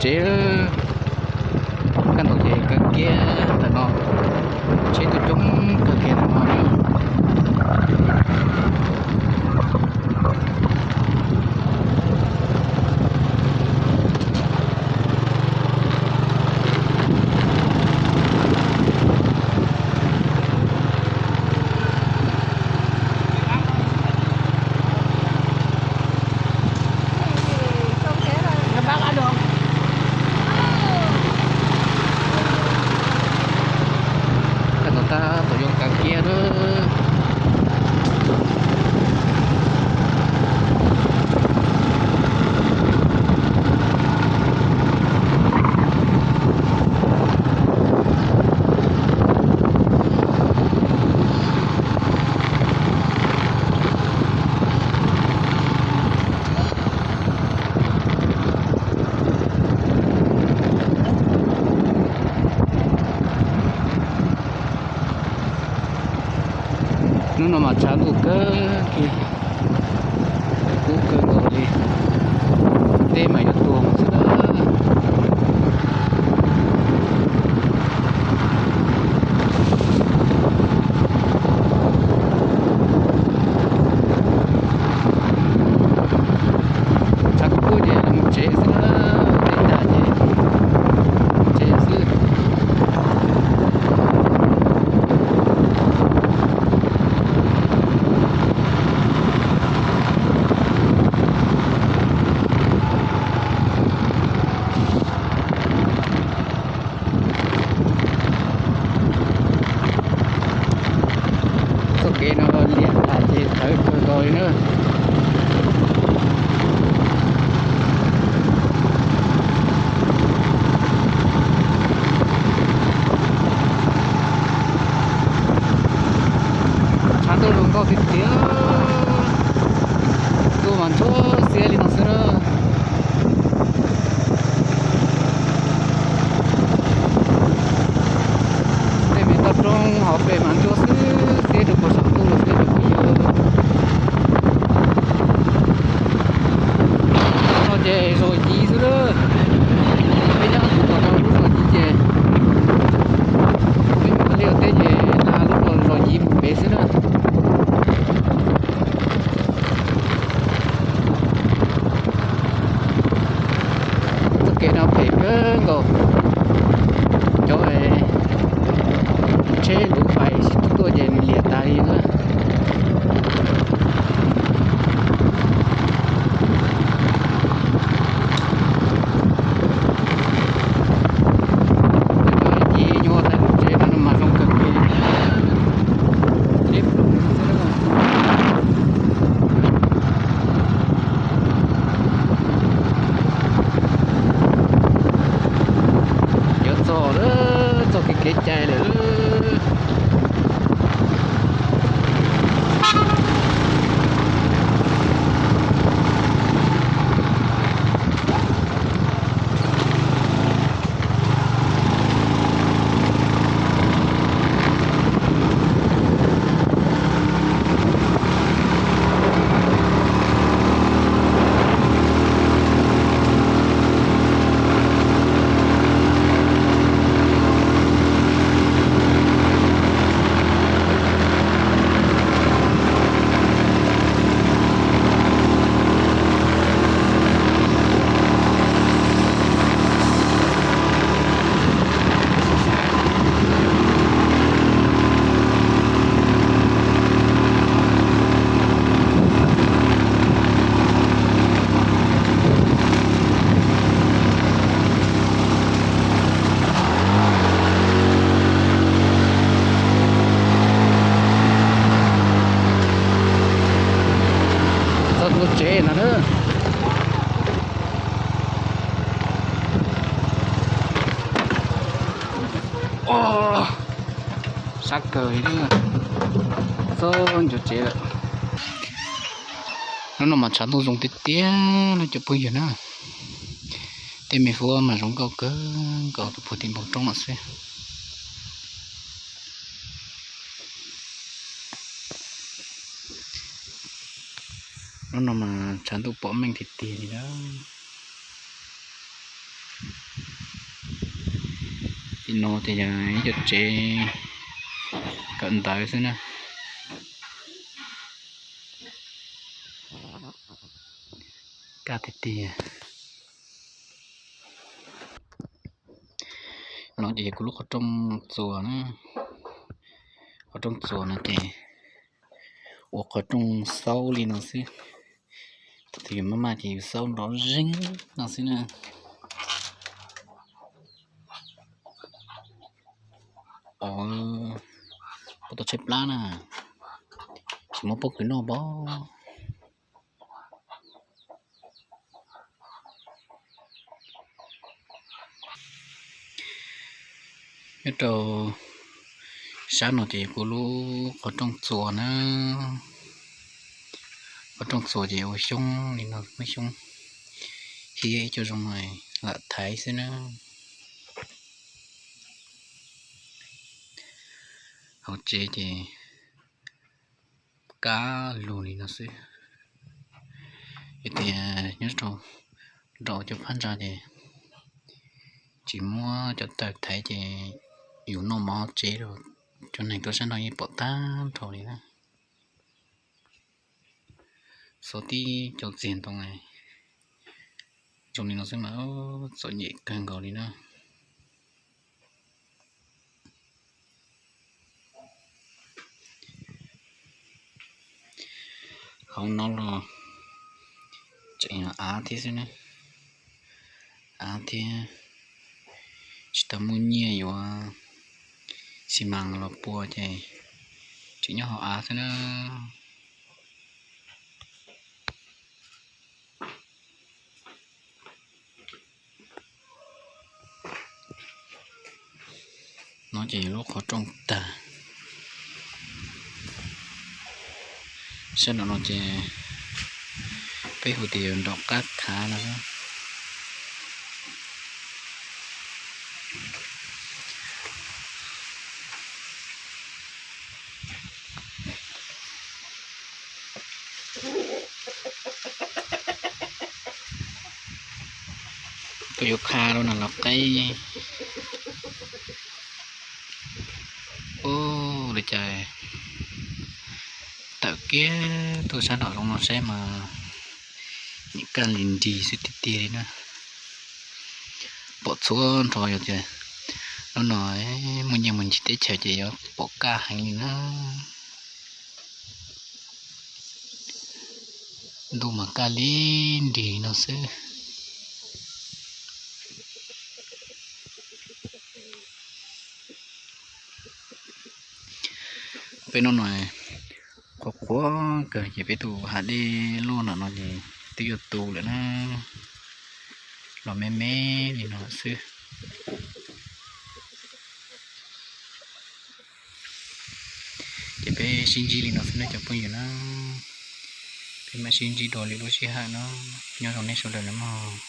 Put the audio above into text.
tsev. Kaj ntug ces kawg kiag ntawm no, tsheb tuaj coob kawg kiag ntawm no. Kaj ntug tab tom yuav kawg kiag lawm. Hnub no mas tshav ntuj kawg kiag, kub kawg nkaus li, teb mas yuav tuag mus xwb na. Tshav kub kub ces mus tsev xwb na, teb tag ces mus tsev xwb. Txoj kev no liam tas ces tawv kawg nkaus li na. Tshav ntuj zoo nkauj tiag tiag, ntuj mas ntsuab xiab li no xwb na. Tej me toj roob hauv pes mas ntsuab xwb, xiab rau puag saum ntuj xwb rau puag yawg. No ces zos Yiv xwb lawm. Peb nyob tus tom no lub zos Yiv ces peb mus li teb ces na lub zos Yiv mus pem xwb na. Txoj kev no phem kawg nkaus, cov tsheb ntxuav pais sib tuaj ces liam tas li na. Cov ci nyuaj tag lub tsev no mas zoo kawg kiag. Tsheb ploog xwb. Yuav txog lawm, txoj kev kev cai lawm. Txog lub tsev no na. Sab kawg li, txog ncua tsev lawm. Hnub no mas tshav ntuj zoo tiag tiag no cov phooj ywg na. Tej me huab mas zoo nkauj kawg nkaus rau puag tim npoo roob lawm xwb. Hnub no mas tshav ntuj pom meej tiag tiag li na. Tim no ces yog ib co tsev kawm ntawv xwb na. Kaj tiag tiag. No ces kuv lub qhov rooj txuas na. Qhov rooj txuas no ces ua qhov rooj xaub li no xwb. Thaum twg yus maj maj ces yus xaub nrov zeeg no xwb na. Os, puab tau tshaib plab na, tsis muab pob kws noj pov. Nyob rau sab no ces kuv lub qhov rooj txuas na. Qhov rooj txuas ces ua xyoob li no, muab xyoob hiab ib co zoo no lam thaiv xwb na. Hauv tsev ces kab lug li no xwb. Hais tias nyob rau nraum cov phab ntsa ces tsis muab cov taws thaiv ces yus noj mov tsev, cov neeg tuaj sab nraud yeej pom tag nrho li na. Xov tib co txiag ntoo zoo li no xwb mas txom nyem kawg nkaus li na. Hauv no los tseem av thiab xwb na, av thiab. Tsis tau muaj nyiaj yuav xi mas los pua ces tseem nyob hauv av xwb na. No ces yog lub qhov rooj tag. Sab nraum no ces peb hu tias nraum qab khav no. Tuaj yuav kha rau no los qaib. Ua li cas tawm kiag tuaj sab nraum zoov no saib mas nim kaj li nrig xwb tiag tiag li na. Pom txhua nrho yog tias hnub no muaj nyiaj mus ncig teb chaws ces yuav pom kaj heev li na. Ntuj mas kaj li nrig no xwb. Peb hnub no qhuav qhuav kawg ces peb tus hav dej loj nram no ces twb yuav tu lawm na, los me me li no xwb. Ces peb sib ntsib li no xwb nawb cov phooj ywg na, peb mam sib ntsib dua lwm lub sij hawm na, nyob zoo nej sawv daws nawb mog.